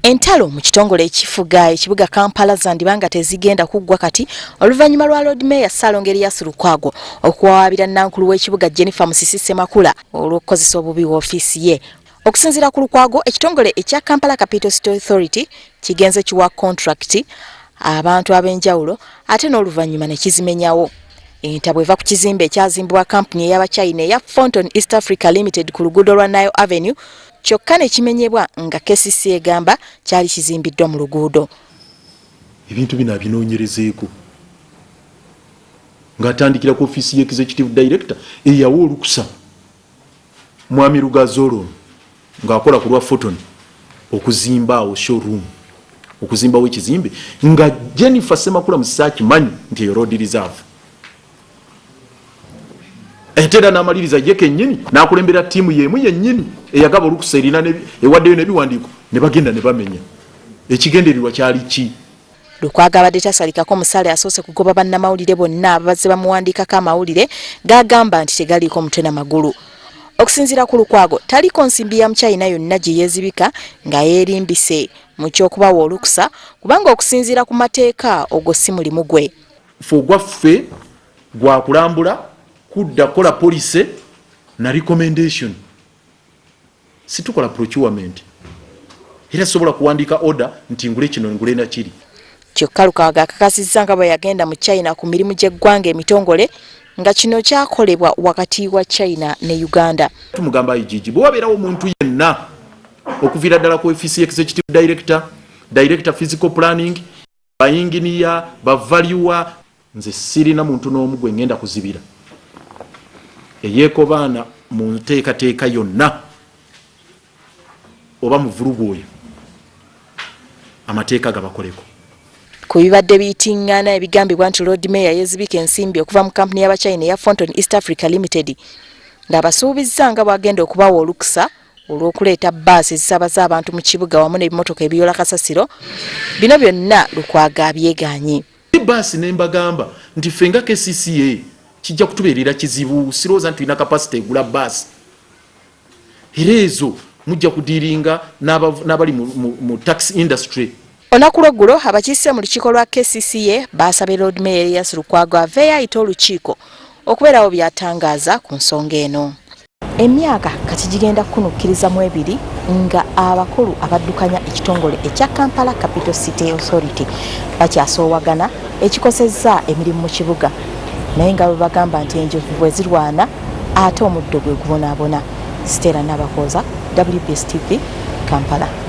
Entalo mu kitongole ekifuga ekibuga Kampala zandiba nga tezigenda kuggwa kati oluvannyuma lwa Lord Mayor Ssaalongo Erias Lukwago okuwawaabira Nankulu w'ekibuga Jennifer Musisi Ssemakula olw'okukozesa obubi woofiisi ye. Okusinziira ku Lukwago, ekitongole ekya Kampala Capital City Authority kigenze kiwa kontrakiti abantu ab'enjawulo ate n'oluvannyuma ne kizimenyawo. Entabwe eva ku kizimbe ekyazimbibwa kampuni ey'Abachina eya Fonton East Africa Limited ku luguudo lwa Nile Avenue kyokka ne kimenyebwa nga KCC egamba kyali kizimbiddwa mu luguudo. Ebintu bino abinoonyerezeeko ng'atandikira ku ofiisi y'executive director eyawa olukusa Mwami Rugazolo ng'akola ku lwa Foton okuzimba awo showroom, okuzimbawo ekizimbe nga Jennifer Ssemakula Musisi akimanyi nti eyo road reserve. Ate era n'amaliriza ye kennyini n'akulembera ttiimu y'emu yennyini eyagaba olukusa erina ewaddeyo n'ebiwandiiko ne bagenda ne bamenya. Ekigendererwa kyali ki? Lukwago abadde tasalikako musale asoose kugoba bannamawulire bonna ababazze bamuwandiikako amawulire g'agamba nti tegaliiko mutwe na magulu. Okusinziira ku Lukwago, taliiko nsimbi ya Muchina yonna gye yeezibika nga yeerimbise mu ky'okubawa olukusa kubanga okusinziira ku mateeka ogwo si mulimu gwe. Ffe ogwaffe gwa kulambula, kudda kukola policy na recommendation. Situkola procurement era sisobola kuwandiika order nti ngule kino ngule na kiri. Kyokka Lukwago akakasizza nga bwe yagenda mu China ku mirimu gy'eggwanga emitongole nga kino kyakolebwa wakati wa China ne Uganda. Tumugamba IGG bwe wabeerawo omuntu yenna okuviira ddala ku ofiisi y'executive director, director physical planning, bayinginiya, bavaluwa, nze sirina muntu n'omu gwe ngenda kuzibira eyeekobaana mu nteekateeka yonna oba mu vulugu oyo amateeka gabakoleko. Ku bibadde biyitingana ebigambibwa nti Lord Mayor yeezibika ensimbi okuva mu kampuni y'Abachina eya Fonton East Africa Limited ng'abasuubizza nga bw'agenda okubawa olukusa olw'okuleeta bbaasi ezisaabaza abantu mu kibuga wamu n'ebimotoka ebiyoola kasasiro, bino byonna Lukwago abyegaanyi. Bbaasi ne mbagamba nti ffe nga KCCA kijja kutubeerera kizibu, sirowooza nti tulina kapasite egula bbaasi era ezo mujja kudiiringa n'abali mu taxi industry. Olunaku lw'eggulo abakiise mu lukiiko lwa KCCA baasabye Lord Mayor Erias Lukwago aveeyo ayite olukiiko okubeerawo by'atangaaza ku nsonga eno. Emyaka kati gigenda kukunukkiriza mu ebiri nga abakulu abaddukanya ekitongole ekya Kampala Capital City Authority bakyasoowagana ekikosezza emirimu mu kibuga, naye nga bwe bagamba nti enjovu bwe zirwana ate omuddo gwe gubonaabona. Stella Nabakooza, WBS TV, Kampala.